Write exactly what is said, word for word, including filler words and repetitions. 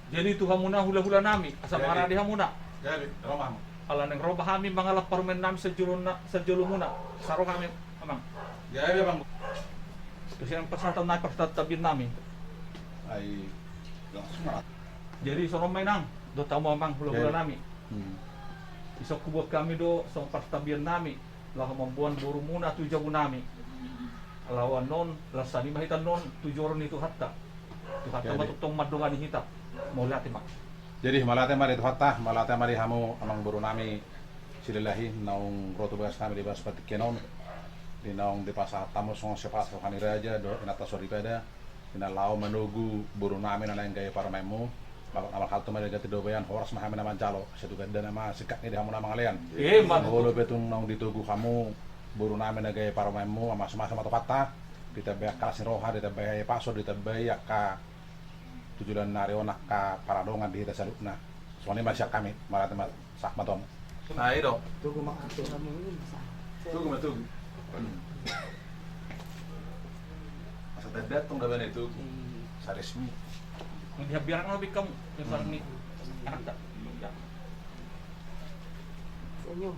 Jadi tu hamuna hulahula nami, asa mangarade hamuna. Jadi, ro ma hamu. Ala naeng ro ma hami mangalap parumaen nami sanjolona, sanjolomuna. Asa ro hami, Amang. Jadi, Amang. Terus yang persyaratan nami, persyaratan tabian nami. Ai, langsung ma. Jadi, songon on ma, Inang, dohot hamu, Amang, hulahula nami. Hmm. Dison hubuat hami do songon partabian nami laho mamboan borumuna tu jabu nami. Laho annon, las hami ma hita annon tu joro ni Tuhanta. Tuhanta ma tongtong mandongani hita. Mauliate ma. Jadi, mauliate ma di Tuhanta, mauliate ma di hamu amangboru nami Silalahi, naung ro tu bagas hami di bagas partingkian on, di naung dipasahat hamu songon sipasahat roha ni raja dohot inanta soripada. Di na laho manogu boru nami na naeng gabe parumaenmu. Laho na marhalto ma di gati dobean, horas ma hami na manjalo, sai tu gandana ma singkat ni di hamu na mangalean. Molo pe tung naung ditogu hamu boru nami na gabe parumaenmu, mamasu-masu ma Tuhanta, ditambai angka las ni roha, ditambai hahipason, ditambai angka tu joloan ni ari on angka paradongan di hita saluhutna. Songon i ma sian hami, mauliate ma. Sah ma tong. Na i do. Togu ma, togu. Togu ma, togu. Asa tanda tong gabe na i, togu. Asa resmi. Nunga dihabiaran ma be hamu, biar ni anakta. Senyum.